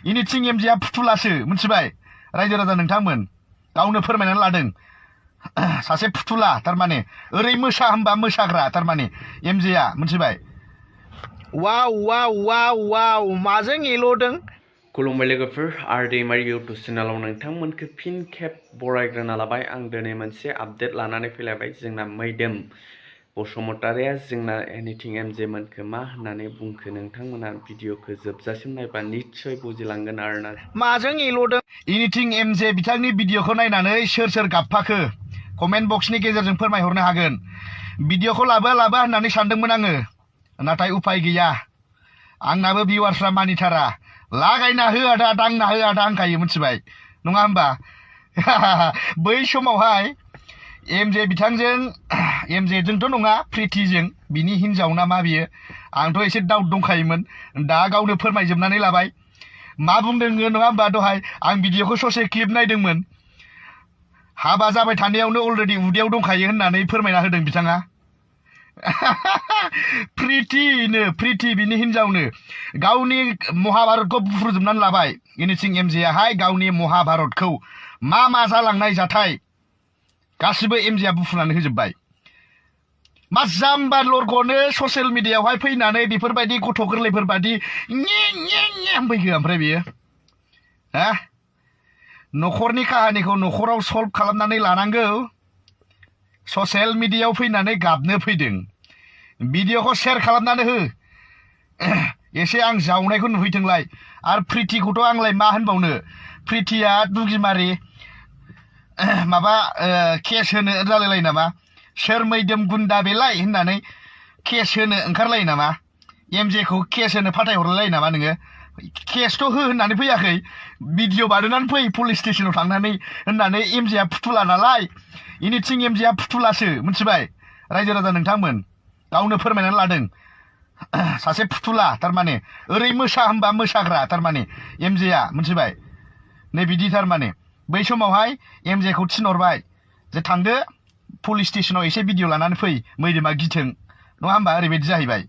anything एमजेआ फुथुलासो मिथिबाय रायजो राजा नोंथांमोन गावनो फोरमायनानै लादों सासे फुथुला थारमाने ओरै मोसा होनबा मोसाग्रा थारमाने एमजेआ मिथिबाय वाव वाव वाव वाव माजों एल'दों खुलुमबाय लोगोफोर AHabani इउटुब चेनेलाव नोंथांमोनखौ फिन खेब बरायग्रोना लाबाय आं दिनै मोनसे आपडेट लानानै फैलायबाय जोंना मैदोम बसुमतारिया जोंना एनिथिं एमजे मोनखौ मा होननानै बुंखो नोंथांमोना भिडिअखौ जोबजासिम नायबा निश्चय बुजिलांगोन आरोना माजों एल'दों एनिथिं एमजे बिथांनि भिडिअखौ नायनानै सोर गाबफाखो कमेन्ट बक्सनि गेजेरजों फोरमायहरनो हागोन भिडिअखौ लाबोआ होननानै सानदोंमोन आङो नाथाय उपाय गैया आंनाबो भिउवार्सफ्रा मानिथारा लागायना हो आदा दांना हो आदा होनखायो मिथिबाय नङा होमबा बै समावहाय एमजे बिथांजों एमजेजोंथ' नङा प्रितिजों बिनि हिनजावना मा बियो आंथ' एसे डाउट दंखायोमोन दा गावनो फोरमायजोबनानै लाबाय मा बुंदों नङा होमबा दहाय आं भिडिअखौ ससे क्लिप नायदोंमोन हाबा जाबाय थानायावनो अलरेडि उदैयाव दंखायो होननानै फोरमायना होदों बिथाङा प्रिति बिनि हिनजावनो गावनि महाभारतखौ बुफ्रुजोबनानै लाबाय एनिथिं एमजेआहाय गावनि महाभारतखौ मा जालांनाय जाथाय गासिबो एमजेआ बुफ्रुनानै होजोबबाय मा जाम्बा लरग'नो ससियेल मिडियायावहाय फैनानै बेफोरबायदि गथ' गोरलैफोरबादि होनफैखो ओमफ्राय बियो हा न'खरनि काहानिखौ न'खराव सल्भ खालामनानै लानांगौ ससियेल मिडियायाव फैनानै गाबनो फैदों भिडिअखौ शेयार खालामनानै हो एसे आं जावनायखौ नुहैथोंलाय आरो प्रितिखौथ' आंलाय मा होनबावनो प्रितिया दुगिमारि माबा केस होनो जालायलायो नामा सोर मैदोम गुन्दा बेलाय होननानै केस होनो ओंखारलायो नामा एमजेखौ केस होनो फाथायहरलायो नामा नोङो केसथ' हो होननानै फैयाखै भिडिअ बानायनानै फै पुलिस स्टेसनाव थांनानै होननानै एमजेआ फुथुला नालाय एनिथिं एमजेआ फुथुलासो मिथिबाय रायजो राजा नोंथांमोन गावनो फोरमायनानै लादों सासे फुथुला थारमाने ओरै मोसा होनबा मोसाग्रा थारमाने एमजेआ मिथिबाय नै बिदि थारमाने बै समावहाय एमजेखौ थिनहरबाय जे थांदो पुलिस स्टेसनाव एसे भिडिअ लानानै फै मैदोमा गिथों नङा होमबा ओरैबायदि जाहैबाय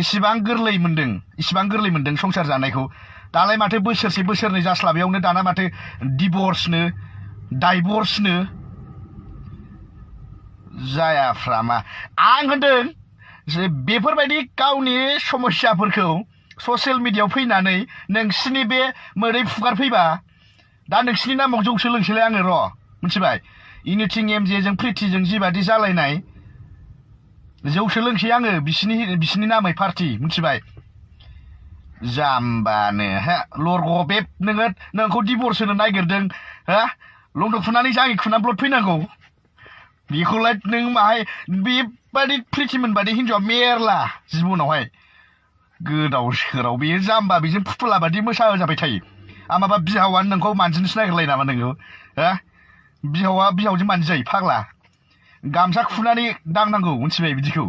इसिबां गोरलै मोनदों संसार जानायखौ दालाय माथो बोसोरसे बोसोरनै जास्लाबैयावनो दाना माथो डाइभर्सनो जायाफ्रामा आं होनदों जे बेफोरबायदि गावनि समस्याफोरखौ ससियेल मिडियायाव फैनानै नोंसिनि बे मोदै फुगारफैबा दा नोंसिनि नामाव जौसो लोंसैलाय आङो र' मिथिबाय एनिथिं एमजेजों प्रितिजों जिबादि जालायनाय जौसो लोंसै आङो बिसिनि नामै पार्टि मिथिबाय जाम्बानो हा लरग' बे नोंखौ डिभर्स होनो नागिरदों हा लंदं खुनानै जाङि खुना ब्लड फैनांगौ बेखौलाय नों माहाय बेबादि प्रितिमोन बादि हिनजावा मेरला जिबनावहाय गोदाव सोराव बेयो जाम्बा बेजों फुथुला बादि मोसा होजाबाय थायो आमाबा बिहावानो नोंखौ मानजिनोसो नागिरलायो नामा नोङो हा बिहावजों मानजि जायो फाग्ला गामसा खुनानै दांनांगौ मिथिबाय बिदिखौ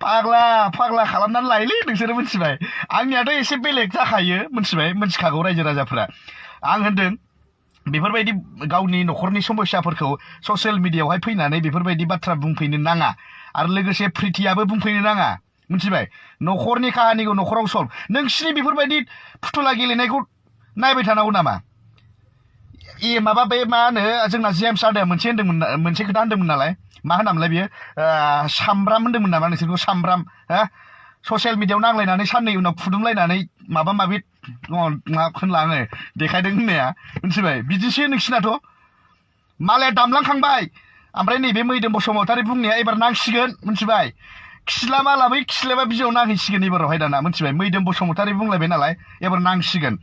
फाग्ला खालामनानै लायोलै नोंसोरो मिथिबाय आंनियाथ' एसे बेलेग जाखायो मिथिखागौ रायजो राजाफोरा आं होनदों बेफोरबायदि गावनि न'खरनि समस्याफोरखौ ससियेल मिडियायावहाय फैनानै बेफोरबायदि बाथ्रा बुंफैनो नाङा आरो लोगोसे प्रितियाबो बुंफैनो नाङा मिथिबाय न'खरनि काहानिखौ न'खराव सल्भ नोंसिनि बेफोरबायदि फुथुला गेलेनायखौ नायबाय थानांगौ नामा माबा बे मा होनो जोंना जेम्स आदाया मोनसे खोथा होनदोंमोन नालाय मा होनामोनलाय बियो सामब्राम होनदोंमोन नामा नोंसोरखौ सामब्राम हा ससियेल मिडियायाव नांलायनानै साननै उनाव फुदुंलायनानै माबा माबि होनला आङो देखायदों होननाया मिथिबाय बिदिसो नोंसिनाथ' मालाया दामलांखांबाय ओमफ्राय नैबे मैदोम बसुमतारी बुंनाया एबार नांसिगोन मिथिबाय खिस्ला माला बै खिस्लाबा बिजौआव नांहैसिगोन एबारावहाय दाना मिथिबाय मैदोम बसुमतारी बुंलायबाय नालाय एबार नांसिगोन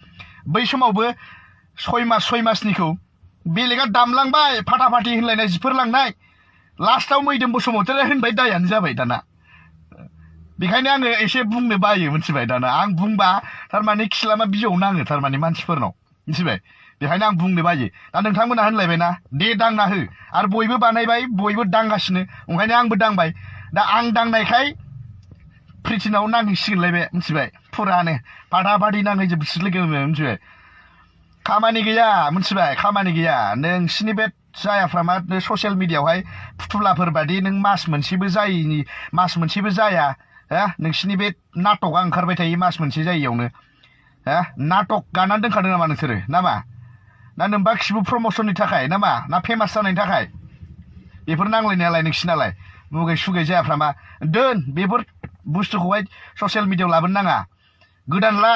बै समावबो 6 मासनिखौ बेलेगा दामलांबाय फाटाफाटि होनलायनाय जिफोर लांनाय लास्टआव मैदोम बसुमतारी होनबाय दायानो जाबाय दाना बेखायनो आङो एसे बुंनो बायो मिथिबाय दाना आं बुंबा थारमाने खिस्लामा बिजौआव नाङो थारमाने मानसिफोरनाव मिथिबाय बेखायनो आं बुंनो बायो दा नोंथांमोना होनलायबायना दे दांना हो आरो बयबो बानायबाय बयबो दांगासिनो ओंखायनो आंबो दांबाय दा आं दांनायखाय प्रितिनाव नांहैसिगोनलाय बे मिथिबाय फुरानो फाटाफाटि नांहैजोबसिगोन मिथिबाय खामानि गैया मिथिबाय खामानि गैया नोंसिनि बे जायाफ्रामा ससियेल मिडियायावहाय फुथुलाफोर बादि नों मास मोनसेबो जाया नोंसिनि बे नाटकआ ओंखारबाय थायो मास मोनसे जायैयावनो नाटक गानानै दोनखादों नामा नोंसोरो नामा ना नोंबा खिबु प्रमोसननि थाखाय नामा ना फेमास जानायनि थाखाय बेफोर नांलायनायालाय नोंसिनालाय मुगै सुगै जायाफ्रामा दोन बेफोर बुस्थुखौहाय ससियेल मिडियायाव लाबोनो नाङा गोदान ला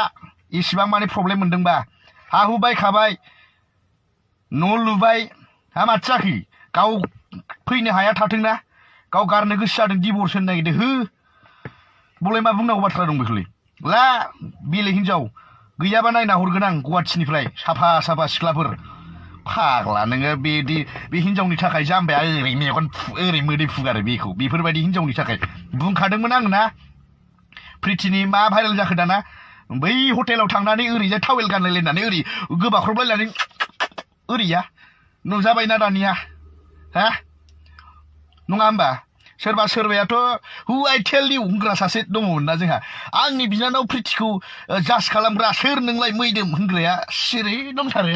इसिबां माने प्रब्लेम मोनदोंबा हा हु बायखाबाय न' लुबाय हा माथो जाखो गाव फैनो हाया थाथोंना गाव गारनो गोसो जादों डिभर्स होनो नागिरदों हो बलाय मा बुंनांगौ बाथ्रा दं बेखौलाय ला बेलेग हिनजाव गैयाबा नायना हरगोन आं गुवाहाटिनिफ्राय साफा साफा सिख्लाफोर फाग्ला नोङो बे हिनजावनि थाखाय जाम्बाया ओरै मेगन ओरै मोदै फुगारो बेखौ बेफोरबायदि हिनजावनि थाखाय बुंखादोंमोन आं ना प्रिटिनि मा भाइरेल जाखो दाना बै हटेलाव थांनानै ओरैजाय टावेल गानलायलायनानै ओरै गोबाख्रबलायनानै ओरैया नुजाबायना दानिया नङा होमबा सोरबा सोरबायाथ' हु आइ टेल इउ होनग्रा सासे दङमोन ना जोंहा आंनि बिनानाव प्रिटिखौ जाज खालामग्रा सोर नोंलाय मैदोम होनग्राया सिरि दंथारो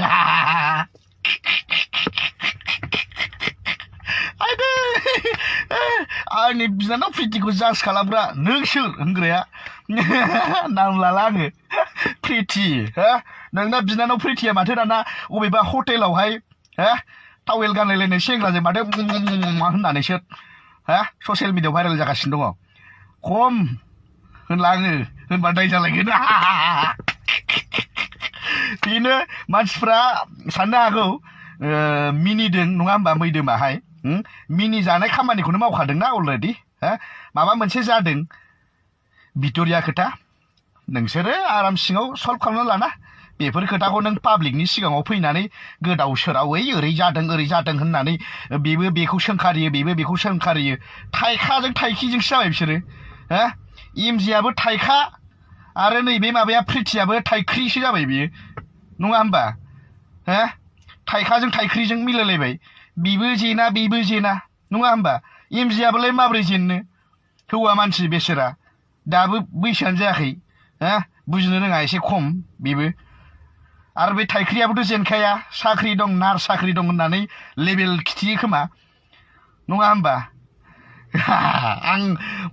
आंनि बिनानाव प्रिटिखौ जाज खालामग्रा नों सोर होनग्राया नाम लाला आङो प्रिटि नोंना बिनानाव प्रिटिया माथो दाना अबेबा हटेलावहाय टावेल गानलायलायनाय सेंग्राजों माथो होननानैसो ससियेल मिडियायाव भाइरेल जागासिनो दङ खम होनला आङो होनबा दाय जालायगोन बेनो मानसिफ्रा साननो हागौ मिनिदों नङा होमबा मैदोमाहाय मिनि जानाय खामानिखौनो मावखादोंना अलरेडि माबा मोनसे जादों भिट'रिया खोथा नोंसोरो आराम सिङाव सल्भ खालामना लाना बेफोर खोथाखौ नों पाब्लिकनि सिगाङाव फैनानै गोदाव सोरावै ओरै जादों होननानै बेबो बेखौ सोंखारियो बेबो बेखौ सोंखारियो थाइखाजों थाइखिजोंसो जाबाय बिसोरो एमजेआबो थाइखा आरो नैबे माबाया प्रिटियाबो थाइख्रिसो जाबाय बियो नङा होमबा थाइखाजों थाइख्रिजों मिलायलायबाय बेबो जेना बेबो जेना नङा होमबा एमजेआबोलाय माब्रै जेननो हौवा मानसि बेसोरा दाबो बैसोआनो जायाखै बुजिनो रोङा एसे खम बेबो आरो बे थाइख्रियाबोथ' जेनखाया साख्रि दं नार्स साख्रि दं होननानै लेबेल खिथियो खोमा नङा होमबा आं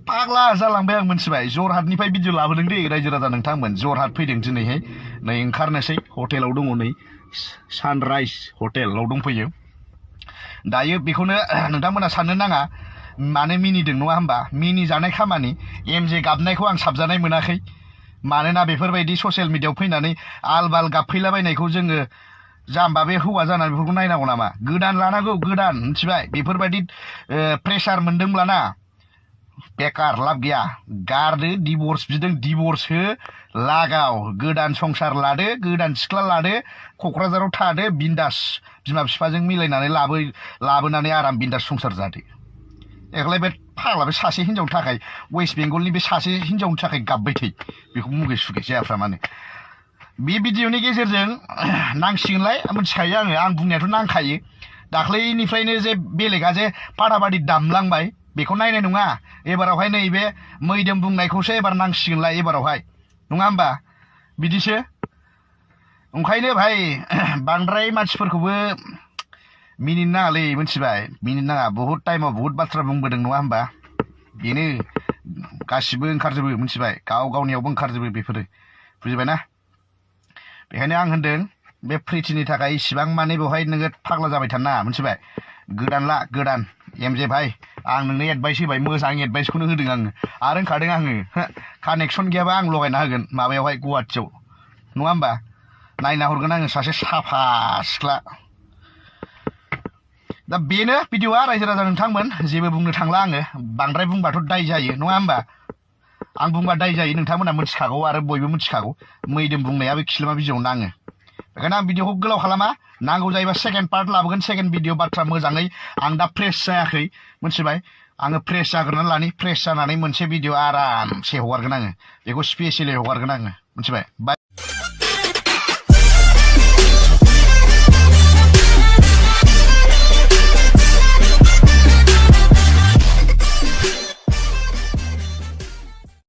फाग्ला जालांबाय आं मोनथिबाय जरहाटनिफ्राय भिडिअ लाबोदों दे रायजो राजा नोंथांमोन जरहाट फैदों दिनैहाय नै ओंखारनोसै हटेलाव दङ नै सानराइज हटेलाव दंफैयो दायो बेखौनो नोंथांमोना साननो नाङा मानो मिनिदों नङा होमबा मिनि जानाय खामानि एमजे गाबनायखौ आं साबजानाय मोनाखै मानोना बेफोरबायदि ससियेल मिडियायाव फैनानै आलबाल गाबफैलाबायनायखौ जोङो जाम्बा बे हौवा जानानै बेफोरखौ नायनांगौ नामा गोदान लानांगौ गोदान मिथिबाय बेफोरबायदि प्रेसार मोनदोंब्लाना बेकार लाब गैया गारदो डिभर्स बिदों डिभर्स हो लागाव गोदान संसार लादो गोदान सिख्ला लादो क'क्राझाराव थादो बिन्दास बिमा बिफाजों मिलायनानै लाबोनानै आराम बिन्दास संसार जादो एकलाय बे फाग्ला बे सासे हिनजावनि थाखाय वेस्ट बेंगलनि बे सासे हिनजावनि थाखाय गाबबाय थायो बेखौ मुगै सुगै जायाफ्रा माने बे भिडिअनि गेजेरजों नांसिगोनलाय मिथिखायो आं बुंनायाथ' नांखायो दाख्लैनिफ्रायनो जे बेलेगा जे फाटाफाटि दामलांबाय बेखौ नायनाय नङा एबारावहाय नैबे मैदोम बुंनायखौसो एबार नांसिगोनलाय एबारावहाय नङा होमबा बिदिसो ओंखायनो भाई बांद्राय मानसिफोरखौबो मिनिनो नाङालै मिथिबाय मिनिनो नाङा बहुद टाइमाव बहुद बाथ्रा बुंबोदों नङा होमबा बेनो गासिबो ओंखारजोबो मिथिबाय गाव गावनियावबो ओंखारजोबो बेफोरो बुजिबायना बेखायनो आं होनदों बे प्रिटिनि थाखाय इसिबां माने बेवहाय नोङो फाग्ला जाबाय थानो नाङा मिथिबाय गोदान ला गोदान एमजे भाई आं नोंनो एडभाइस होबाय मोजां एडभाइसखौनो होदों आङो आरो होनखादों आङो कानेक्सन गैयाबा आं लगायना होगोन माबायावहाय गुवाहाटियाव नङा होमबा नायना हरगोन आङो सासे साफा सिख्ला दा बेनो भिडिअआ रायजो राजा नोंथांमोन जेबो बुंनो थांला आङो बांद्राय बुंबाथ' दाय जायो नङा होमबा आं बुंबा दाय जायो नोंथांमोना मिथिखागौ आरो बयबो मिथिखागौ मैदोम बुंनाया बे खिलमा भिडिअआव नाङो बेखायनो आं भिडिअखौ गोलाव खालामा नांगौ जायोबा सेकेन्ड पार्ट लाबोगोन सेकेन्ड भिडिअ बाथ्रा मोजाङै आं दा फ्रेस जायाखै मिथिबाय आङो फ्रेस जाग्रोनानै लानि फ्रेस जानानै मोनसे भिडिअ आरामसे हगारगोन आङो बेखौ स्पेसियलि हगारगोन आङो मिथिबाय